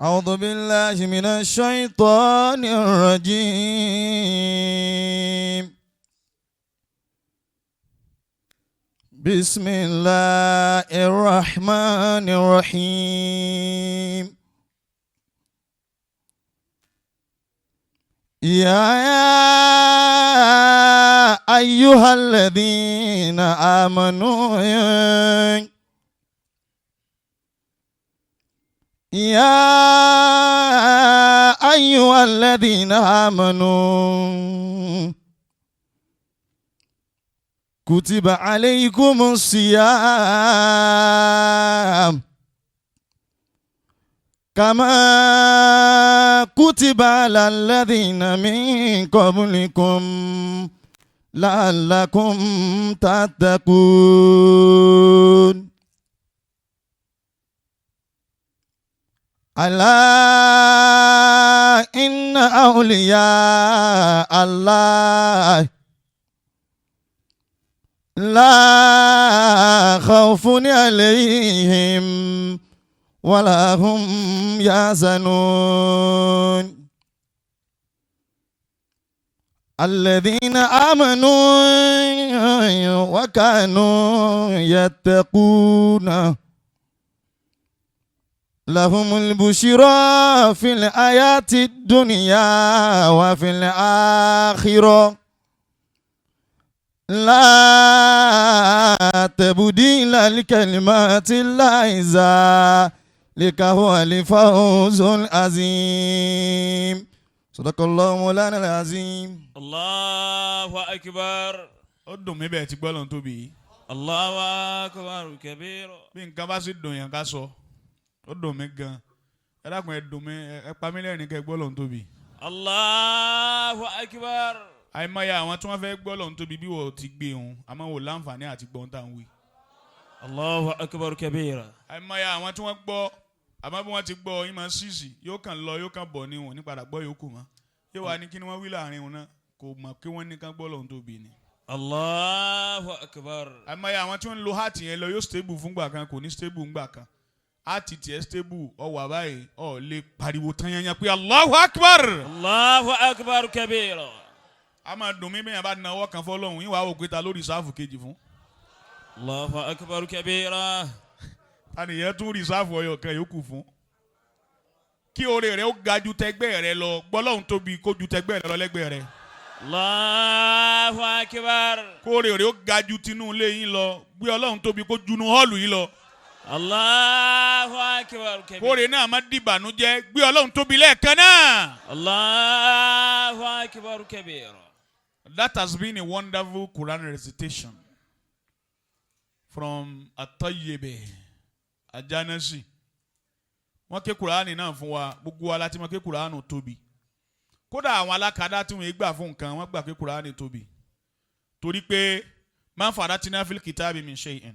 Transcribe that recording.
أعوذ بالله من الشيطان الرجيم. بسم الله الرحمن الرحيم. يا أيها الذين آمنوا، يا أيها الذين آمنوا، كتب عليكم الصيام كما كتب على الذين من قبلكم لعلكم تتقون. ألا إن أولياء الله لا خوف عليهم ولا هم يحزنون. الذين آمنوا وكانوا يتقون، لهم البشرى في الحياة الدنيا وفي الآخرة، لا تبديل لكلمات الله، ذلك هو الفوز العظيم. صدق الله مولانا العظيم. الله أكبر. Ó dùn mí bẹ́ẹ̀ ti gbọ́ lọ́n tóbi yìí. الله أكبر كبير. Bí nǹkan bá sì dùn yàn ká sọ, ó dùn mí gan. Ẹ dákun, ẹ dùn mí, ẹ pa mí lẹ́rìn kẹ́ gbọ́ lọ́n tóbi. الله أكبر. Àìmọye àwọn tí wọ́n fẹ́ gbọ́ lọ́n tóbi bí wọ́n ti gbé òun, àmọ́ wò láǹfààní àti gbọ́n tá à ń wí. الله أكبر كبيرا. Àìmọye àwọn tí wọ́n gbọ́, àmọ́ bí wọ́n ti gbọ́ yín máa ṣìṣì, yóò kàn lọ, yóò kàn bọ̀ ní wọn ní padà gbọ́ yòókù mọ́. Yóò wá ní kí ni wọ́n wí láàrin wọn náà, kò mọ̀ kí wọ́n ní ká gbọ́ lọ́n tóbi ni. الله أكبر. Àìmọye àwọn tí wọ́n ń lo heart yẹn lọ, yóò stable fúngbà kan, kò ní stable ńgbà kan. Heart tiẹ̀ stable, ọ wà báyìí, ọ lè pariwo tán yẹn pé Allahu Akbar. الله أكبر كبيرا. A máa dùn mí bẹ́ẹ̀ bá nawọ́ kan fọlọ́hún yín wàá wò pé ta lórí reserve kejì fún. الله أكبر كبيرا. Ta nìyẹn tún reserve ọyọ kan yòókù fún? Kí oore rẹ ó ga ju tẹgbẹ́ rẹ lọ, gbọ́lọ́hún tóbi kó ju tẹgbẹ́ rẹ lọ lẹ́gbẹ́ rẹ. الله أكبر. Kó oore rẹ ó ga ju tinú ilé yín lọ, gbé Ọlọ́hun tóbi kó junú hall yìí lọ. الله أكبر Kó oore كبيرا. náà má dìbànújẹ́, gbé Ọlọ́hun tóbi lẹ́ẹ̀kan náà. الله أكبر كبيرا. That has been a wonderful Quran recitation from Atoyebe Ajanasi. Wọ́n ké Kùránì náà fún wa, gbogbo wa láti mọ̀ ké Kùránì tóbi. Kódà àwọn alákadá tí wọ́n gbà fún nǹkan, wọ́n gbà pé Kùránì tóbi. Torí pé ما فرطنا في الكتاب من شيء.